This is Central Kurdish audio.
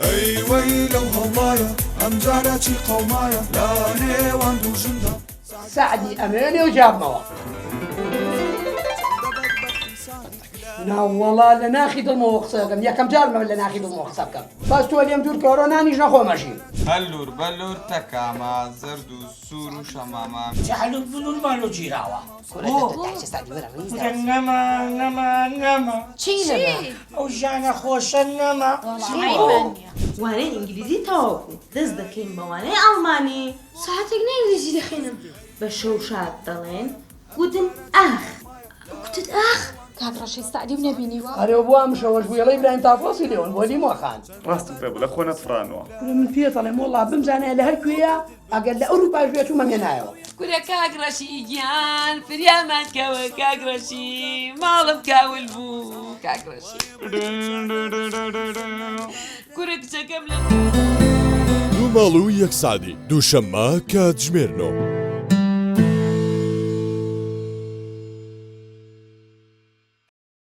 ئەی وەی لەو هەوڵایە ئەمجارە چی قەومایە لە نێوان دوو ژندا. سەعدی ئەمەوێ لێو جیابمەوە. ناوەڵا لە ناخی دڵمەوە قسە دەکەم یەکەم جارمە لە ناخی دڵمەوە قسە بکەم بەس تۆ لێم دوور کەوەرەوە نانیش نەخۆمەژی. هەلوور بەلوور تەکامە زەرد و سوور و شەمامە. چ هەلوور بلوورمان لۆ گیراوە. کورە دایچە سەعدی وەرە ڕیز کورە نەما نەما نەما. چی نەما؟ ئەو ژیانە خۆشە نەما. وانەی ئینگلیزی تەواو بوو دەست دەکەین بە وانەی ئەڵمانی. سەعاتێک نە ئینگلیزی دەخوێنم. بە شەوشاد دەڵێن گوتم ئاخ. گوتت ئاخ؟ کاک ڕەشید سەعدیم نەبینیوە؟ ئەرێ بۆ ئەم شەوەش بوو ئەڵێ ئیبراهیم تاتڵەسی لێوەن بۆ لیمۆ خان. ڕاستم پێ بڵێ خۆ نەتفڕانوە. کورە من پێت ئەڵێم وەڵا بمزانایە لە هەر کوێیە ئەگەر لە ئەوروپاش بێ چوومە مێنایەوە. کورە کاک ڕەشی گیان فریامان کەوە کاک ڕەشی ماڵم کاول بوو کاک ڕەشی کورە کچەکەم لە. دوو ماڵ و یەک سەعدی دووشەممە کاتژمێر نۆ.